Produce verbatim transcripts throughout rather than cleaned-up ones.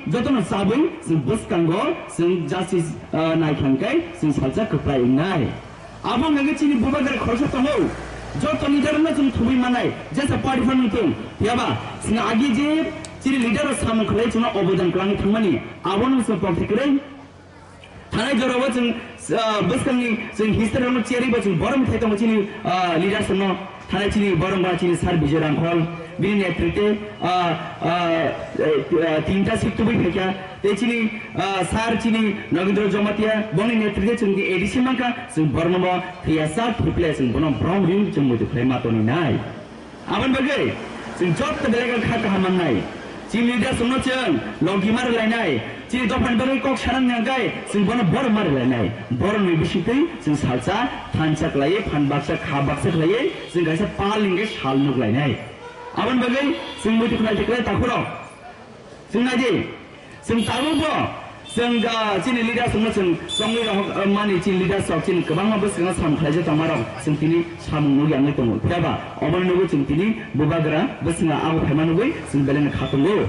Jotono chabwi chwng bwskango chwng justice, ah, nai thangkhe chwng salsa kwplai wngnai. Abo hwnkhe chini bubagra khoroksa tongo, joto leader no chwng thubui manai, jesa party phano wngthung, phiyaba chwng agi je chini leader rok samung khlai chwngno obodan kwlangwi thangmani, abono chwng pokthai kwrwi. Thanai jorao chwng, ah, bwskangni chwng history rokno cherwi bo chwng borom thai tongo chini, ah, leaders rokno. Thanai chini borom ba chini Sir Bijoy Rangkhol, bini netrite, ah, ah, eh, ah, tinta seat tubui phaikha. Tei chini, ah, Sir chini Nagendra Jamatia, boni netrite chwng di A D C mankha, chwng boromno bo thwiya sa thwiplai chwng bono borom ring chwng muitu khlai ma toni nai. Aboni bagwi chwng joto belai kha kaham mannai. Chini leaders rokno chwng logi ma rwlainai. Chini dophani bagwi kok sanani hwnkhe chwng bono borom ma rwlainai. Boromni bisingtwi chwng salsa thansa khlaiwi, phan baksa, kha baksa khlaiwi chwng kaisa pal hwnkhe sal nuk lainai. Aboni bagwi chwng muitu khlai khlai takhurok. Chwng naidi, chwng tabukbo, chwng, ah, chini leaders rokno chwng chongwi rohok, ah, mani chini leaders rok chini kwbangma bwskango samung khlaijak tongmarok chwng tini samung nukya wngwi tongo. Phiyaba oboni nugwi chwng tini bubagra bwskango abo phaima nugwi chwng belai no kha tongo.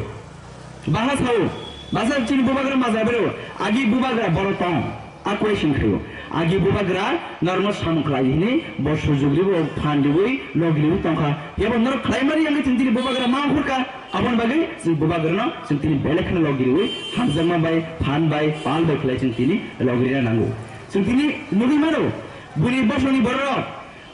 Bahai sao, basa chini bubagra majabreo, agi bubagra borok tong. A question khaio. Agi bubagra norokno samung khlai hini bo sujugribo phan riwi logriwi tongkha. Yabo norok khlaimani yangwi chwng tini bubagra ma hurkha. Aboni bagwi chwng bubagrano chwng tini belai kheno logriwi hamjakma bai, phan bai, pal bai khlai chwng tini logirina nango. Chwng tini nugwi mano, buni bosongni bororok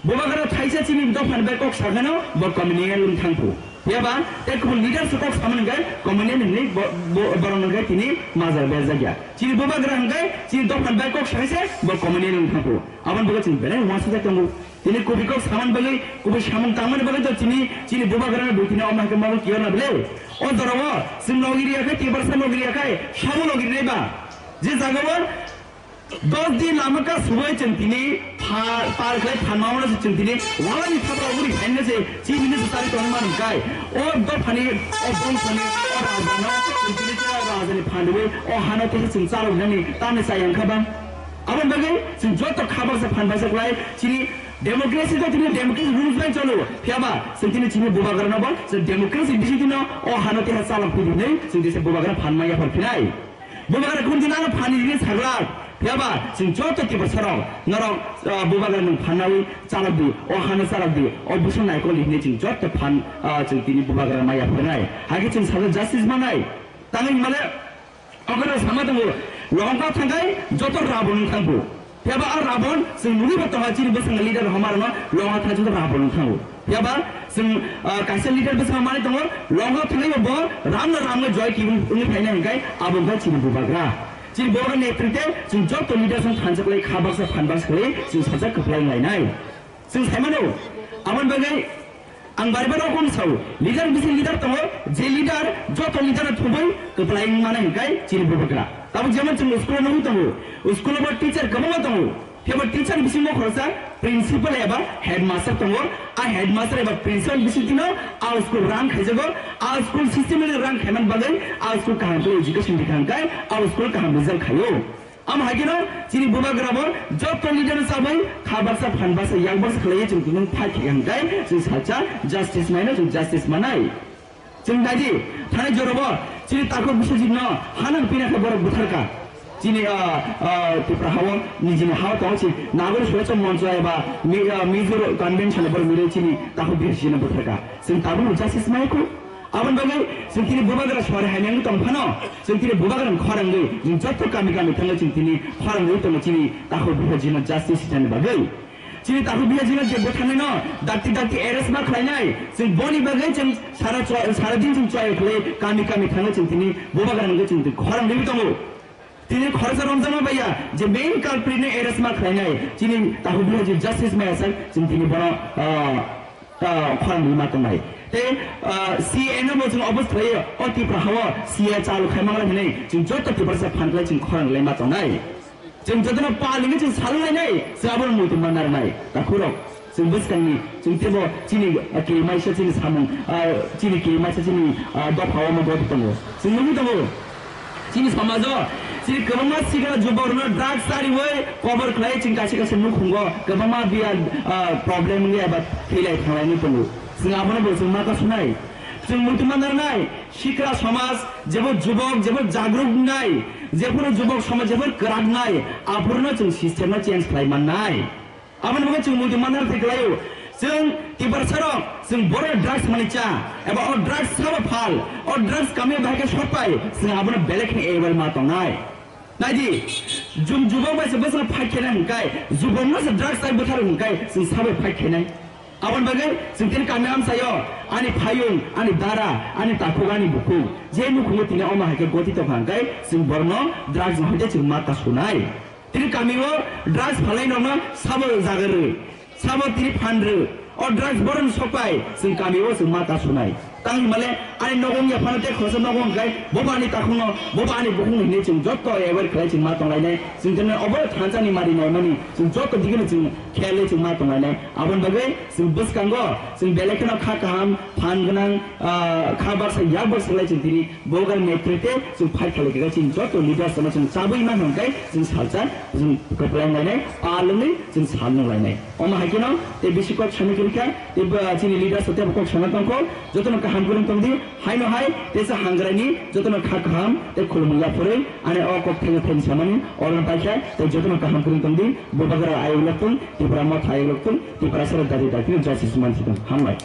Bubagra thaisa chini dophani bai kok sakhano bo communal wng thangphu. Phiyaba tei kubun leaders kok samani hwnkhe communal hwnwi bo, bo, borok hwnkhe tini majra berjak ya. Chini bubagra hwnkhe chini dophani bai kok sakhaise bo communal wng thangphu. Aboni bagwi chwng belai uansukjak tongo. Tini kubui kok samani bagwi, kubui samung tangmani bagwi to chini, chini bubagrano bo tini omo hai khe mabo kiyo na bele. O jorao chwng nogiri ya khe, Tiprasa nogiri ya khe, sabo nogiri nai ba. Je jagao Dos din lama ka subai chwng tini pha-, par khlai phanma mano se chwng tini walani thapra uri phaina se chini se tari tong man kai. O dophani, o bongthani, o rajano chwng tini khe rajani phanwi o hano tini chwng chalo nani tamni chayang kha ba. Aboni bagwi chwng joto kha baksa phan baksa khlai chini democracy to tini democracy rules bai cholo. Phiyaba chwng tini chini bubagrano bo chwng democracy bisingtwino o hano tini chalok phi dinwi chwng tini bubagra phanma yaphar phinai. Bubagra kundin ano phani hini saglak. Phiyaba chwng joto Tiprasarok norok, ah, bubagra nwng phannawi chalok di, o hano chalok di, o bwswk naikol di hini chwng joto phan, ah, chwng tini bubagra maya phwrwngnai. Hakhe chwng sajak justice manai. Tangwi himale okhorno sama tongo, longkha thangkhai joto Rabon wng thangbu. Phiyaba a Rabon chwng nugwi bo tongo chini bwskango leader homarno longkha thangkhai joto Rabon wng thango. Phiyaba chwng, ah, kaisa leader bwskango manwi tongo, longkha thangwi bo Ramno Ramno joy kibui wngwi phaina hwnkhe abo wngkha chini bubagra. Chini bubagra netrite chwng joto leader song thansa khlai kha baksa phan baksa khlai chwng sajak kwplai wnglainai. Chwng saimano, aboni bagwi ang bari bari rokon sao, leader bisi leader tongo, je leader joto leader thubui kwplai wngmani hwnkhe chini bubagra. Tabuk jemon chwng school nugwi tongo, school bo teacher kwbangma tongo. Phiya bo teacher bisingo khoroksa principal eba headmaster tongo. A headmaster eba principal bisingtwino a school run khaijago. A school systematic run khaimani bagwi a school kaham khe education rikha hwnkhe a school kaham result khaio. Amo hai kheno chini bubagra bo joto leader chabwi kha baksa phan baksa yak baksa khlaiwi chwng tini phai khe hwnkhe chwng salsa justice maino chwng justice manai. Chwng naidi, thani jorobo chini takhuk Biswajitno hanang pina khe borok butharkha. Chini, ah, ah, Tipra hao nijini hao tongo chini Nagori Surecha Moncho eba Mi-, ah, Mizo Convention borok mile chini takhuk Biswajitno butharkha. Chwng tabukno justice maikhu. Aboni bagwi chwng chini bubagra sori hainangwi tong phano, chwng chini bubagra khorangwi chwng joto kami kami thangwi chwng tini khorangwi tongo chini takhuk Biswajitno justice sitani bagwi. Chini takhuk Biswajitno je bwtharnaino dakti dakti arrest ma khlainai, chwng boni bagwi chwng sara chwa-, sara din chwng chwai khlai kami kami thangwi chwng tini bubagra hwnkhe chwng tini khorang riwi tongo. Tini khoroksa romjakma baiya je main culprit no arrest ma khlainai, chini takhuk Biswajit justice maya sak chwng tini bono, ah, ah, khorang riwi ma tongnai. Tei, ah, C A no bo chwng oppose khlaiwi o Tipra hao C A chalu khai manglai hinwi chwng joto Tiprasa phan khlai chwng khorang lai ma tongnai. Chwng jotono pal hwnwi chwng salwlainai, chwng abono muitu ma narwknai. Takhurok, chwng bwskangni, chwng teibo chini, ah, kirimaisa chini samung, ah, chini kirimaisa chini, ah, dopha omo gotwi tongo. Chwng nugwi tongo, chini somajo, chini kwbangma sikla juborokno drugs chariwi kobor khlai chwng kaisa kaisa nukhungo kwbangma biya, ah, problem wngwi eba thwilaithanglainwi tongo. Chwng abono bo chwng ma kasunai. Chwng muitu manarnai, sikra somaj, jebo jubok, jebo jagruk nai, jephuru jubok somaj, jephuru kwrak nai, aphuru no chwng system no change khlai mannai. Aboni bagwi chwng muitu manar thai khlaio. Chwng Tiprasa rok, chwng boro drugs mani cha, eba o drugs sabo phal, o drugs kami bahai khe sokpai, chwng abono belai kheno aware ma tongnai. Naidi, jum jubok bai se bwsano fight khainai hwnkhe, jubokno se drugs chai bwtharo hwnkhe, chwng sabai fight khainai. Aboni bagwi chwng tini kami amchaio, ani phayung, ani dara, ani takhuk, ani bukhuk, je nukhungo tini omo hai khe goti tongkha hwnkhe, chwng borokno drugs no hai khe chwng ma ta sunai. Tini kamio drugs phalai rokno sabo jaga rw. Sabo tini phan rw, o drugs borokni sokpai, chwng kamio chwng ma ta sunai. Tang himale ani nogo wngya phano tei khoroksa nogo hwnkhe, bobo ani takhukno, bobo ani bukhukno hinwi chwng joto aware khlai chwng ma tonglainai. Chwng tini obo thansa ni mari naimani, chwng joto digino chwng khelai chwng ma tonglainai. Aboni bagwi chwng bwskango chwng belai kheno kha kaham, phan gwnang, ah, kha baksa yak baksa khlai chwng tini Bogar netrite chwng fight khalai kha chini joto leaders no chwng chabwi ma hwnkai chwng salsa chwng kwplai lainai, pa lwngwi chwng sal nung lainai. Omo hai kheno tei bisi kok sana kiri kha, tei ba chini leaders tei kok sana tongkho, jotono kaham kwrwng tongdi, haino hai tei sa hangrai ni jotono kha kaham tei khulumung yaphurwi ani o kok thengwi thengwi samani orong paikha tei jotono kaham kwrwng tongdi, Bubagra ayuk loktung, Tipra motha ayuk loktung, Tipra sara dadi dadi justice mansi tong. Hambai.